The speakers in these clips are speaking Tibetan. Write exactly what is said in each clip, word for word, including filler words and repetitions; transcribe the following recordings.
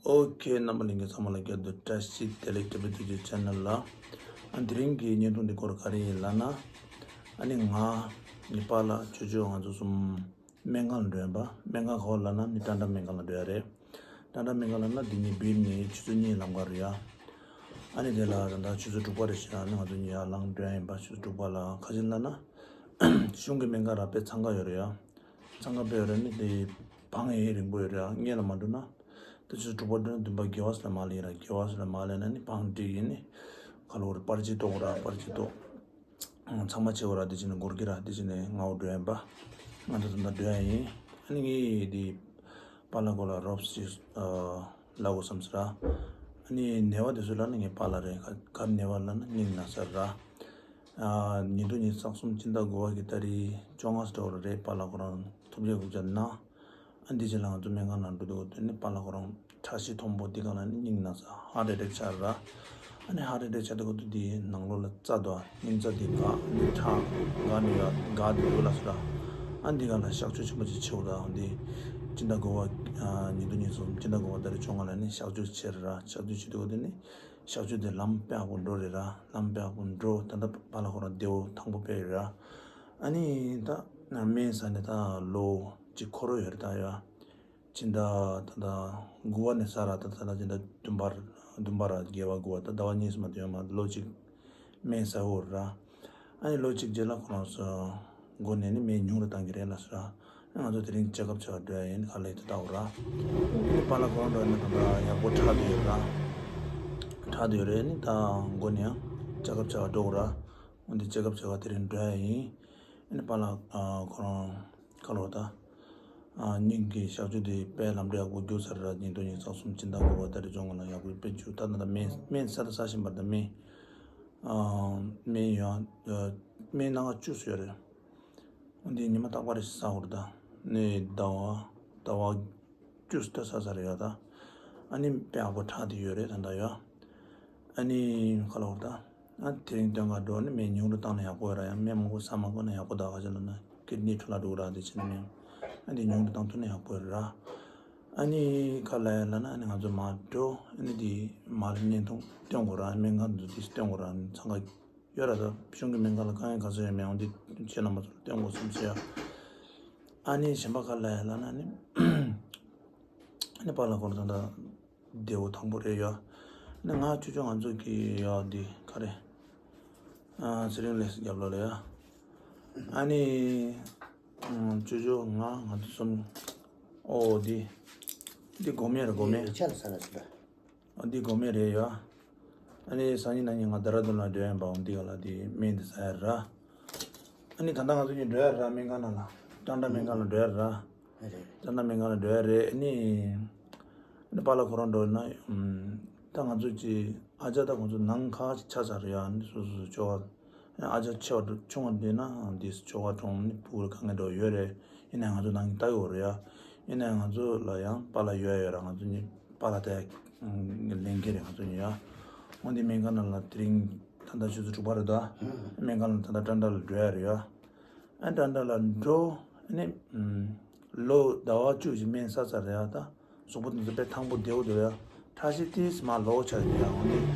ཨོ་ཁེ། རྣམ་པ་ལྷན་རྒྱས་ཚང་མ་ལ་བསྐྱར་དུ་བཀྲ་ཤིས་བདེ་ལེགས། དྲན་པའི་ཐུགས་རྗེ་ཆེ་ནས་ལ། ཨ། དེ་རིང་གི་བརྙན་ཐུང་འདི་སྐོར་ག་རེ་ཡིན་ལབ་ན། ཨ་ནི་ང་ངའི་པཱ་ལགས་ཆོས་ཆོས་ང་ཚོ་གསུམ་སྨན་ཁང་ལ་འགྲོ་ཡིན་པ། སྨན་ཁང་ག་པར་ལབ་ན་ནི་ཊཱན་ཊཱ་སྨན་ཁང་ལ་འགྲོ་ཡ་རེད། ཊཱན་ཊཱ་སྨན་ཁང་ལབ་ན་འདི་ནས་བིར་ནས་ཆུ་ཚོད་གཉིས་ལམ་ཁ་རེད་ཡ། ཨ་ནི་དེ་ལ་ད་ལྟ་ཆུ་ཚོད་དྲུག་པ་རེད་ཤག་ཨ་ནི་ང་ཚོ་གཉིས་ཡར་ལངས་འགྲོ་ཡ་ཡིན་པ། ཆུ་ཚོད་དྲུག་པ་ལ། ག་རེ་ལབ་ན་གཞུང་གི་སྨན་ཁང་ར་དཔེ་འཚང་ཁ་ཡོད་རེད་ཡ། འཚང་ཁ་དཔེ་ཡོད་རེད། ཨ་ནི་དེ་བང་ཡང་རིང་པོ་ཡོད་རེད་ཡ། སྔོན་ལ་མ་འགྲོ་ན། ད་ཆུ་ཚོད་དྲུག་པ་འགྲོ་ན་བདུན་པ་དགེ་བ་སུ་ལ་མ་ལེན་ར། དགེ་བ་སུ་ལ་མ་ལེན་ན་ནི་བང་སྒྲིག་ཡིན་ནི། ཁ་ལོ་རེ་པར་ཅིག་གཏོགས་ར། པར་ཅིག་གཏོགས། ཚང་མ་བྱེད་འོ་ར། དེ་བྱས་ནས་འགོར་གི་ར། དེ་བྱས་ནས་ང་འོ་འགྲོ་ཡིན་པ། ང་ད་ད་ལྟ་འགྲོ་ཡ་ཡིན། ཨ་ནི་ངས་དེ་པཱ་ལགས་སྐོར་ལ་རོབ་ཅིག་ཨ་ལབ་དགོས་བསམ་སོང་ར། ཨ་ནི་ནད་པ་དེ་ཚོ་ལབ་ན་ངའི་པཱ་ལགས་རེད། ག་ག་ནད་པ་ལབ་ན་སྙིང་ན་ཚ་ར། ཨ། ཉིས་སྟོང་ཉི་ཤུ་རྩ་གསུམ་སྤྱི་ཟླ་དགུ་པ་གི་ཏ་རིག་བཅོ་ལྔ་ཙམ་འགྲོ་བ་རེད། པཱ་ལགས་ཁོ་རང་ཐུགས་རྗེ་གུས་ཕྱག་གནང་། ཨ། འདི་རྗེས་ལ་ང་ཚོ་སྨན་ཁང་ནང་འགྲོ་དུས་དེ་ནི་པཱ་ལགས་ཁོ་རང་ཁྲག་ཤེད་མཐོན་པོ། འདི་ག་ལ་ནི་སྙིང་ན་ཚ། ཧརཊ་ཨེ་ཊེག་ཆགས་ར། ཨ་ནི་ཧརཊ་ཨེ་ཊེག་ཆགས་དུས་སྐབས་དུས་འདིའི་ནང་ལོགས་ལ་རྩ་དང་སྙིང་རྩ་འདི་འགག་ནི་ཁྲག་འགག་ནི་ཡ་འགག་འདི་འདུག་ལབ་སོང་ར། ཨ། འདི་ག་ལ་གཤག་བཅོས་ཆེན་པོ་ཅིག་བྱེད་དགོས་ར། འདི་སྤྱི་ཟླ་དགུ་པ། ཨ། ཉིས་སྟོང་ཉི་ཤུ་རྩ་གསུམ་སྤྱི་ཟླ་དགུ་པ་ཏ་རིག་བཅོ་ལྔ་ལ་ནི་གཤག་བཅོས་བྱེད་ར། གཤག་བཅོས་བྱེད་དུས་སྐབས་དུས་ནི། གཤག་བཅོས་དེ་ལམ་དཔེ་ཡག་པོ་འགྲོ་རེད་ར། ལམ་དཔེ་ཡག་པོ་འགྲོ། ད་ལྟ་པཱ་ལགས་ཁོ་རང་བདེ་པོ་ཐང་པོ་དཔེ་ཡོད་ར། ཨ་ནི་ད་སྨན་ཟ་ནས་ད་ལོ་གཅིག་འཁོར་ཡོད་རེད་ད་ཡ། སྤྱི་ཟླ་ད་ལྟ་དགུ་པ་ནས་ཟ་ར། ད་ད་ལྟ་སྤྱི་ཟླ་བདུན་པ་བདུན་པ་ར་བརྒྱད་པ་དགུ་པ་ད་ཟླ་བ་གཉིས་སུ་མ་གཏོགས་ཡོད་མ། ལོ་གཅིག་སྨན་ཟ་འོ་ར། ཨ་ནི་ལོ་གཅིག་རྗེས་ལ་ཁོ་རང་ཚོ་མགོ་ནས་ནི་སྨན་ཉུང་རུ་བཏང་གི་རེད་ལབ་སོང་ར། ང་ཚོ་དེ་རིང་ཅེག་ཨབ་བྱ་བ་འགྲོ་ཡ་ཡིན། ག་ལེ་དེ་ལྟ་བུ་ར། ཨ་ནི་པཱ་ལགས་ཁོ་རང་འགྲོ་ཡ་ནི་ད་ལྟ་ཡག་པོ་དྲག་བསྡད་ཡོད་ར། དྲག་བསྡད་ཡོད་རེད། ཨ་ནི་ད་མགོ་ནས་ཡང་ཅེག་ཨབ་བྱ་བ་འགྲོ་དགོས་ར། འོན་ཏེ་ཅེག་ཨབ་བྱ་བ་དེ་རིང་འགྲོ་ཡ་ཡིན། ཨ་ནི་པཱ་ལགས་ཁོ་རང་ག་ལོ་ད། སྙིང་གི་གཤག་བཅོས་དེ་དཔེ་ལམ་འགྲོ་ཡག་པོ་རྒྱུགས་ཚར་ར། ཉིས་སྟོང་ཉི་ཤུ་རྩ་གསུམ་སྤྱི་ཟླ་དགུ་པ་ཏ་རིག་བཅོ་ལྔ་ལ་ཡག་པོ་དཔེ་རྒྱུགས། ད་ད་ད་སྨན་སྨན་ས་ད་ས་བཞིན་པར་ད་སྨན། ཨ། སྨན་ཡང་སྨན་སྣ་ཁ་བཅུ་ཙམ་ཡོད་རེད། འོན་ཏེ་ཉི་མ་རྟག་པར་ཞིག་ཟ་དགོས་རེད་ད། ནི་ཟླ་བ་ཟླ་བ་བཅུ་ཙམ་ད་ཟ་ས་རེད་ཡ་ད། ཨ་ནི་དཔེ་ཡག་པོ་དྲག་དེ་ཡོད་རེད་ད་ད་ཡ། ཨ་ནི་ག་ལབ་དགོས་རེད་ད། ཨ། དེ་རིང་སྟོན་ག་འགྲོ་ནི་སྨན་ཉུང་རུ་བཏང་ན་ཡག་པོ་ཡོད་ར། ཡང་སྨན་མང་པོ་ཟ་མ་དགོས་ན་ཡག་པོ་ད། ག་ཅི་ལབ་ན་ཀིཌ་ནི་འཕྲོ་བརླག་འགྲོ་གི་ར། དེ་བྱས་ནས་སྨན། ཨ། དེ་ཉུང་རུ་བཏང་ཐུབ་ན་ཡག་པོ་ཡོད་ར། ཨ་ནི་ག་ལབ་ཡ་ལབ་ན། ཨ་ནི་ང་ཚོ་མར་འགྲོ། ཨ་ནི་དེ་མར་བརྙན་ཐུང་སྟོན་དགོས་ར། སྨན་ཁང་དུ་དེ་སྟོན་དགོས་ར། ཨ་ནི་འཚང་ཁ་ཡོད་ར། ད་གཞུང་གི་སྨན་ཁང་ལ་དཀའ་ངལ་ག་ཚོད་ཡོད་མེད་འོན་ཏེ་ཁྱེད་རྣམ་པ་ཚོར་སྟོན་དགོས་བསམ་སོང་ཡ། ཨ་ནི་གཞན་པ་ག་ལབ་ཡ་ལབ་ན་ནི། ཨ་ནི་པཱ་ལགས་ཁོ་རང་ད་ལྟ་བདེ་པོ་ཐང་པོ་རེད་ཡ། ཨ་ནི་ང་ཆུང་ཆུང་ང་ཚོ་གི་ཡ་འདི་ག་རེ། ཨ། ཚེ་རིང་ལགས་རྒྱབ་ལོགས་ལ་ཡ། ཨ་ནི། ཨ། ཆུང་ཆུང་ང་ང་ཚོ་གསུམ། ཨོ་འདི། འདི་སྒོ་མེ་རེད། སྒོ་མེ། ཆ་ལ་ས་ལ་ས་ལ། འདི་སྒོ་མེ་རེད་ཡ། ཨ་ནི་སང་ཉིན་གནངས་ཉིན་ང་རྡ་ར་ལྡུན་ལ་འགྲོ་ཡ་ཡིན་པ། འོ་འདི་ག་ལ་འདི་སྨན་འདི་ཟ་ཡ་ར། ཨ་ནི་ད་ལྟ་ང་ཚོ་གཉིས་འགྲོ་ཡ་ར། སྨན་ཁང་ནང་ལ། ཊཱན་ཊཱ་སྨན་ཁང་ལ་འགྲོ་ཡ་ར། རེད། ཊཱན་ཊཱ་སྨན་ཁང་ལ་འགྲོ་ཡ་རེད། ཨ་ནི། ཨ་ནི་པཱ་ལགས་ཁོ་རང་འགྲོ་ན། ཨམ། ད་ང་ཚོ་གི་ཨ་ཅག་ད་ཁོང་ཚོ་ནང་ཁག་ཅིག་ཆགས་ཚར་རེད་ཡ། ཨ་ནི་སོ་སོ་སོ་ཁྱོ་ག་ཨ་ཅག་ཆེ་བ་ཆུང་བ་འདི་ན་འདི་ཁྱོ་ག་གྲོངས་ནི་ཕྲུ་གུ་དཀའ་ངལ་འདྲ་བོ་ཡོད་རེད། ཡིན་ནའང་ང་ཚོ་ནང་གི་ལྟ་གི་ཡོད་རེད་ཡ། ཡིན་ནའང་ང་ཚོ་ལ་ཡང་པཱ་ལགས་ཡོད་ཡ་ཡོད་ར། ང་ཚོ་གཉིས་པཱ་ལགས་ད་ལེན་གི་རེད་ང་ཚོ་གཉིས་ཡ། འོན་ཏེ་སྨན་ཁང་ནང་ལ་དེ་རིང་ད་ལྟ་ཆུ་ཚོད་དྲུག་པ་རེད་ད། སྨན་ཁང་ལ་ད་ལྟ་ཊཱན་ཊཱ་ལ་འགྲོ་ཡ་རེད་ཡ། ཨ། ཊཱན་ཊཱ་ལ་འགྲོ། ཨ་ནི། ཨམ། ལོ་ཟླ་བ་བཅུ་ཞིག་སྨན་ཟ་ཚར་རེད་ཡ་ད། གཟུགས་པོ་འདི་ཚོ་དཔེ་ཐང་པོ་བདེ་པོ་འདུག་ཡ། ཁྲག་ཤེད་ཏིས་མར་ལོག་ཆགས་ཡོད་ཡ། འོན་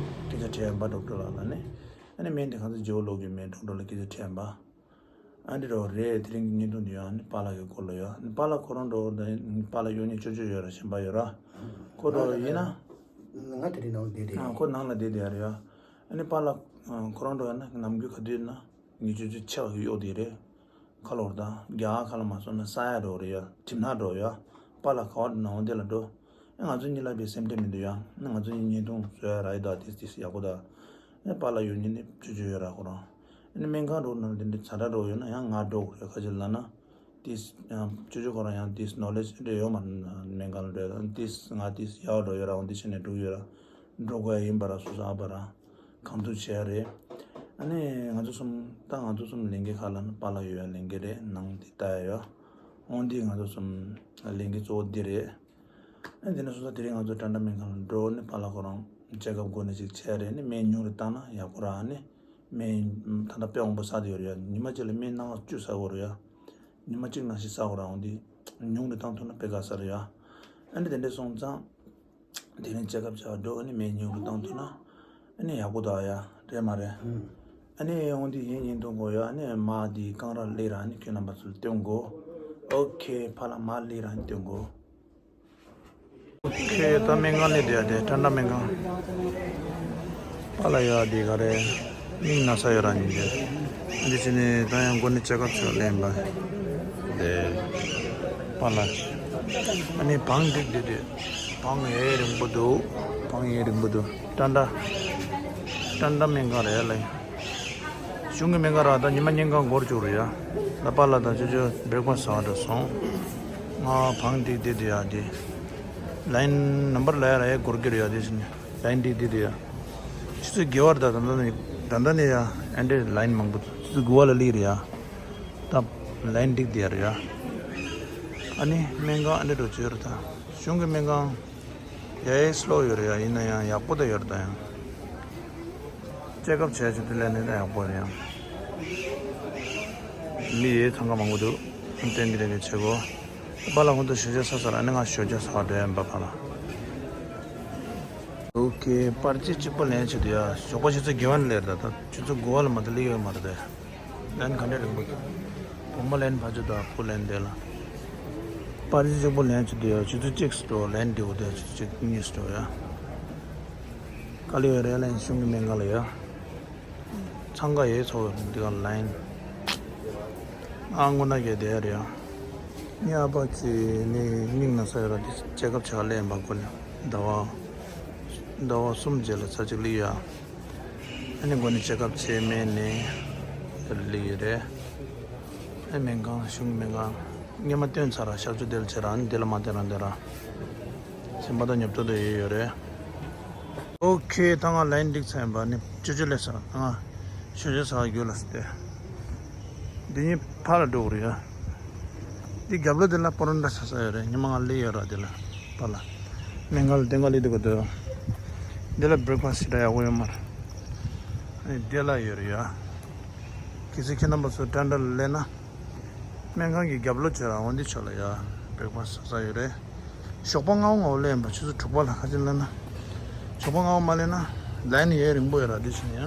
ཏེ་སྐད་ཆ་དྲིས་ཡ་ཡིན་པ་ཌོག་ཊར་ལགས་ལ་ནི། ཨ་ནི་སྨན་དེ་གང་ཚོད་བརྗེ་པོ་ལོག་གི་མེད་ཌོག་ཊར་ལ་སྐད་ཆ་དྲིས་ཡ་ཡིན་པ། ཨ་འདི་འདྲ་བོ་རེད། དེ་རིང་གི་བརྙན་ཐུང་འདི་ཡང་ནི་པཱ་ལགས་ཀྱི་སྐོར་ལ་ཡོད། ནི་པཱ་ལགས་ཁོ་རང་འདྲ་བོ་ད་ནི་པཱ་ལགས་གཡོག་མཁན་ཅོ་ཅོ་ཡོད་ར། གཞན་པ་ཡོད་ར། ཁོ་འདྲ་བོ་ཡིན་ན། ང་དེ་རིང་ནང་བསྡད་དེ། ཨ། ཁོ་ནང་ལ་བསྡད་དེ་ཡ་རེད་ཡ། ཨ་ནི་པཱ་ལགས་ཁོ་རང་འདྲ་བོ་ཡིན་ན་ནམ་རྒྱུན་ག་དུས་ཡིན་ན། ངའི་ཅོ་ཅོ་ཆེ་བ་གི་གཡོག་དེ་རེད། ཁ་ལོར་དང་རྒྱ་གར་ཁ་ལ་མ་སོང་ན་ས་ཡ་འགྲོ་རེད་ཡ། གྲིབ་ནག་འགྲོ་ཡ། པཱ་ལགས་ག་བ་འགྲོ་ན་འོ་དེ་ལ་འགྲོ། ཨེ་ང་ཚོ་གཉིས་ལ་བའི་སེམས་ཁྲལ་མི་འདུག་ཡ། ཨེ་ང་ཚོ་གཉིས་བརྙན་ཐུང་བཟོ་ཡ་རག་ཡོད་ད། ཏིས་ཏིས་ཡག་པོ་ད། ཨེ་པཱ་ལགས་ཡོད་ཉིན་ནི་ཅོ་ཅོ་ཡོད་ར་ཁོ་རང་། ཨེ་ནི་སྨན་ཁང་འགྲོ་ན་དེ་འདྲ་ཛ་དྲག་འགྲོ་ཡོད་ན་ཡང་ང་འགྲོ་དགོས་རེད། ཁ་ཅིག་ལ་ན། ཏིས་ཡང་ཅོ་ཅོ་ཁོ་རང་ཡང་ཏིས་ནོ་ལེཇ་འདྲ་ཡོད་མ་རེད། སྨན་ཁང་ལ་འགྲོ་ཡ་ད་ཏིས་ང་ཏིས་ཡག་པོ་འགྲོ་ཡོད་ར། འོ་འདི་བྱས་ནས་འགྲོ་གི་ཡོད་ར། འགྲོ་དགོས་ཡ་ཡིན་པ་ར། སོ་སོ་ཨ་པ་ར། གང་ཐུབ་བྱས་རེད། ཨ་ནི་ང་ཚོ་གསུམ་ད་ང་ཚོ་གསུམ་ལས་འགན་ཁག་ལ་ནི་པཱ་ལགས་ཡོད་ཡ། ལས་འགན་རེད། ནང་དེ་ལྟ་ཡ་ཡོད། འོན་ཏེ་ང་ཚོ་གསུམ་ལས་འགན་གཙོ་བོ་འདི་རེད། ཨ་ནི་དེ་ནས་སོ་སོ་དེ་རིང་ང་ཚོ་ཊཱན་ཊཱ་སྨན་ཁང་ལ་འགྲོ་ནི་པཱ་ལགས་ཁོ་རང་ཅེག་ཨབ་འགོ་ནས་ཅིག་བྱས་རེད། ནི་སྨན་ཉུང་རུ་བཏང་ན་ཡག་པོ་ར། ཨ་ནི་སྨན་ད་ལྟ་དཔེ་མང་པོ་ཟ་དེ་ཡོད་རེད་ཡ། ཉི་མ་གཅིག་ལ་སྨན་སྣ་ཁ་བཅུ་ཟ་དགོས་རེད་ཡ། ཉི་མ་གཅིག་ནང་བཞིན་ཟ་དགོས་ར། འོན་ཏེ་ཉུང་རུ་བཏང་ཐུབ་ན་དཔེ་དགའ་ས་རེད་ཡ། ཨ་ནི་དེ་འདྲ་སོང་ཙང་། དེ་རིང་ཅེག་ཨབ་བྱ་བ་འགྲོ། ཨ་ནི་མེ་ཉུང་རུ་བཏང་ཐུབ་ན་ཨ་ནི་ཡག་པོ་འདུག་ཡ། རེད་མ་རེད། ཨ་ནི་འོང་དུས་ཡིན་ཡིན་གཏོང་དགོས་ཡ། ཨ་ནི་མ་དེ་རྐང་ར་སླེབས་ར། ཨ་ནི་ཁྱོད་རྣམ་པ་ཚོ་ལ་སྟོན་དགོས། ཨོ་ཁེ། ཕར་ལ་མ་སླེབས་ར། ཨ་ནི་སྟོན་དགོས། ཁྱོད་ད་སྨན་ཁང་སླེབས་བསྡད་ཡ། དེ་ཊན་ཊ་སྨན་ཁང་། པཱ་ལགས་ཡ་དེ་ག་རེ། སྙིང་ན་ཚ་ཡོད་ར་ཉིན་དེ། འདི་བྱས་ནས་ད་ཡང་མགོ་ནས་ཅེག་ཨབ་བྱས་ལེན་པ། དེ་པཱ་ལགས། ཨ་ནི་བང་སྒྲིག་བསྡད་དེ། བང་ཡས་རིང་པོ་འདུག་བང་ཡས་རིང་པོ་འདུག་ཊན་ཊ། ཊན་ཊ་སྨན་ཁང་རེད་ལ། གཞུང་གི་སྨན་ཁང་ར། ད་ཉི་མ་ཉིན་གང་འགོར་བཅུག་རེད་ཡ། ད་པཱ་ལགས་དང་ཅོ་ཅོ་བྷེརེག་ཕ་སི་ཟ་བར་འགྲོ་སོང་། ང་བང་སྒྲིག་བསྡད་དེ་ཡ། དེ་ལའིན་ནམ་བར་ལ་ཡ་ར་ཡ་འགོར་གྱི་རེད་ཡ། དེ་བྱས་ནས་ལའིན་སྒྲིག་བསྡད་དེ་ཡ། ཆུ་ཚོད་བརྒྱད་པར་ད་ད་ལྟ་ནས་ད་ལྟ་ནས་ཡ་ཨ་འདྲས་ལའིན་མང་པོ། ཆུ་ཚོད་དགུ་པ་ལ་སླེབས་རེད་ཡ། ད་ལའིན་སྒྲིག་བསྡད་ཡ་རེད་ཡ། ཨ་ནི་སྨན་ཁང་ཨ་འདྲས་འགྲོ་བྱས་རེད། ད་གཞུང་གི་སྨན་ཁང་ཡ་ཡ་སི་ལོ་ཡོད་རེད་ཡ། ཡིན་ན་ཡང་ཡག་པོ་ད་ཡོད་རེད། ད་ཡང་ཅེག་ཨབ་བྱས་བྱས་དེ་ལས་ནས་ད་ཡག་པོ་རེད་ཡ། མི་ཡའི་འཚང་ཁ་མང་པོ་འདུག་སྟོན་གྱི་རེད་པས་བྱེད་སྒོ། པཱ་ལགས་ཁོང་ཚོ་ཞོགས་ཇ་ཟ་ས་ར། ཨ་ནི་ང་ཞོགས་ཇ་ཟ་བར་འགྲོ་ཡ་ཡིན་པ། པཱ་ལགས། ཨོ་ཁེ། པར་ཆས་གཅིག་པོ་ལེན་བྱེད་དུ་ཡ། ཞོགས་པ་ཆུ་ཚོད་བརྒྱད་པ་ནས་སླེབས་རེད། ད་ཆུ་ཚོད་དགུ་པ་ལ་མ་གཏོགས་སླེབས་ཡོད་མ་རེད་དེ། ལན་ག་འདྲ་རིང་པོ་འདུག་བུ་མོ་ལན་ཕ་ཆུ་དང་བུ་ལན་དེ་ལ། པར་ཆས་གཅིག་པོ་ལེན་བྱེད་དུ་ཡ། ཆུ་ཚོད་གཅིག་འགྲོ། ལན་འདྲི་འོ་དེ་ཆུ་ཚོད་གཉིས་འགྲོ་ཡ། ག་ལེ་ཡོད་རེད་ལན་གཞུང་གི་སྨན་ཁང་ལ་ཡ། འཚང་ཁ་ཡས་ཚོ་འདི་ག་ལའིན། ཨ་དངོས་གནས་ཀྱི་དེ་རེད་ཡ། ངའི་ཨ་ཕ་ཅིག་ནི་སྙིང་ན་ཚ་ཡོད་ར། དེ་ཅེག་ཨབ་བྱ་ལེན་པ་དགོས་ནས་ཟླ་བ། ཟླ་བ་གསུམ་རྗེས་ལ་ཚར་གཅིག་སླེབས་ཡ། ཨ་ནི་མགོ་ནས་ཅེག་ཨབ་བྱས་སྨན་ནས་དེར་སླེབས་ཡོད་རེད། ཨ་སྨན་ཁང་གཞུང་སྨན་ཁང་སྔོན་མ་སྟོན་ཚར་ར། གཤག་བཅོས་དེ་ལ་བྱས་ར། ཨ་ནི་དེ་ལ་མ་སྟོན་ར་འདི་ར། སེམས་པ་དང་ཉོབ་ཏོ་དེ་ཡོད་ཡོད་རེད། ཨོ་ཁེ། ད་ང་ལའིན་འགྲིག་ཚར་ཡིན་པ། ནི་ཅོ་ཅོ་སླེབས་ཚར། ང་ཞོགས་ཇ་ཟ་རྒྱུ་ལ་སྟེ། འདི་གཉིས་ཕར་ལ་འགྲོ་གི་རེད་ཡ། འདི་རྒྱབ་ལོགས་དེ་ལ་པ་རོན་ཊ་ཟ་ས་ཡོད་རེད། ཉི་མ་ང་སླེབས་ཡོད་ར། དེ་ལ་པཱ་ལགས། སྨན་ཁང་ལ་སྟོན་ག་སླེབས་དུས་ག་དུས། འདི་ལ་བྷེརེག་ཕ་སི་ཞེ་དྲག་ཡག་པོ་ཡོད་མ་རེད། ཨ་ནི་དེ་ལ་ཡོད་རེད་ཡ། གལ་སྲིད་ཁྱེད་རྣམ་པ་ཚོ་ཊན་ཊ་ལ་སླེབས་ན། སྨན་ཁང་གི་རྒྱབ་ལོགས་བྱས་ར། འོ་འདི་ཕྱོགས་ལ་ཡ་བྷེརེག་ཕ་སི་ཟ་ས་ཡོད་རེད། ཞོགས་པ་སྔ་པོ་སྔ་པོ་སླེབས་ཡིན་པ། ཆུ་ཚོད་དྲུག་པ་ལ་ཁ་ཆེ་སླེབས་ན། ཞོགས་པ་སྔ་པོ་མ་སླེབས་ན་ལའིན་ཡས་རིང་པོ་ཡོད་ར། འདི་བྱས་ནས་ཡ་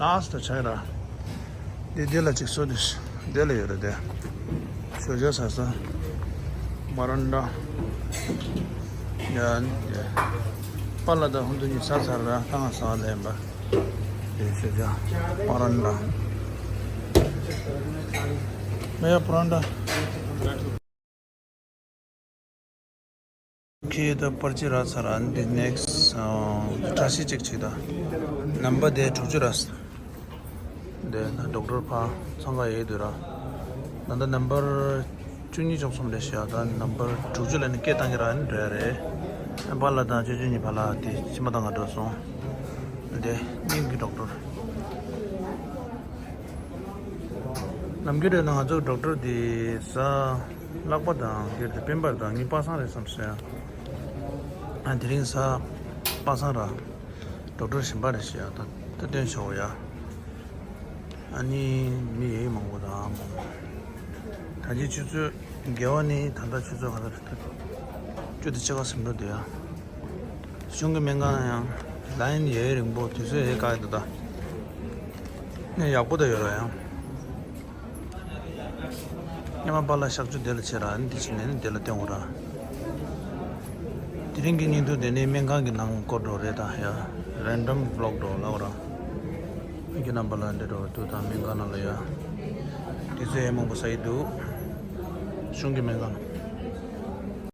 ལཱ་སི་ཊི་ཆགས་ཡོད་ར། འདི་འདི་ལ་གཅིག་བཟོ། འདི་འདི་ལ་ཡོད་ར། དེ་ཞོགས་ཇ་ཟ་ས། པ་རོན་ཊ། ཡ་ནི་དེ་པཱ་ལགས་དང་ཧུན་དུ་གཉིས་ཟ་ཚར་ར། ད་ང་ཟ་བ་ལེན་པ། དེ་ཞོགས་ཇ་པ་རོན་ཊ། མེ་ཡ་པ་རོན་ཊ། ཁྱེད་ད་པར་ཆས་རག་ཚར་ར། འདི་ནེག་སི་ཊི་བཀྲ་ཤིས་གཅིག་བྱེད་ད། ནམ་བར་དེ་དྲུག་ཅུ་རག་ས། འདི་ན་ཌོག་ཊར་ཕར་འཚང་ཁ་ཡས་དུས་ར། ད་ལྟ་ནམ་བར་བཅུ་གཉིས་བཅུ་གསུམ་རེད་ཤག་ད་ནམ་བར་དྲུག་ཅུ་ལ་ནི་སྐད་བཏང་གི་ར། ནི་འགྲོ་ཡ་རེད། པཱ་ལགས་དང་ཅོ་ཅོ་གཉིས་ཕར་ལ་དེ་ཕྱི་མ་བཏང་ག་འགྲོ་སོང་། འདི་སྙིང་གི་ཌོག་ཊར། ནམ་རྒྱུན་རེད་ན་ང་ཚོ་ཌོག་ཊར་དེ་གཟའ་ལྷག་པ་དང་དེར་དེ་སྤེན་པ་དང་ངའི་པ་སངས་རེད་བསམ་སོང་ཡ། ཨ་དེ་རིང་གཟའ་པ་སངས་ར། ཌོག་ཊར་གཞན་པ་རེད་ཤག་ཡ། ད་ད་སྟོན་ཆོག་ཡ། ཨ་ནི་མི་ཡས་མང་པོ་དང་མང་པོ། ད་ཅི་ཆུ་ཚོད་དགེ་བ་ནི་ད་ལྟ་ཆུ་ཚོད་ག་ཚོད་རེད། ད་བཅུ་དང་ཕྱེད་ཀ་ཟིན་འགྲོ་འདུག་ཡ། གཞུང་གི་སྨན་ཁང་ཡང་ལའིན་ཡས་རིང་པོ། དུས་ཚོད་ཡས་བཀག་ཡོད་ད། ནས་ཡག་པོ་ད་ཡོད་ར་ཡང་། སྔོན་མ་པཱ་ལགས་གཤག་བཅོས་དེ་ལ་བྱས་ར། ཨ་ནི་དེ་བྱས་ནས་ནི་དེ་ལ་བསྟན་འོ་ར། དེ་རིང་གི་བརྙན་ཐུང་དེ་ནི་སྨན་ཁང་གི་ནང་སྐོར་འགྲོ་རེད་ད་ཡ། རན་ཌམ་བི་ལོག་འགྲོ་ལབ་ར། ཁྱེད་རྣམ་པ་ལ་འདི་འགྲོ་དུས་དང་སྨན་ཁང་ནང་ལ་ཡ། དུས་ཚོད་ཡས་མང་པོ་ཟ་ཡི་འདུག་གཞུང་གི་སྨན་ཁང་།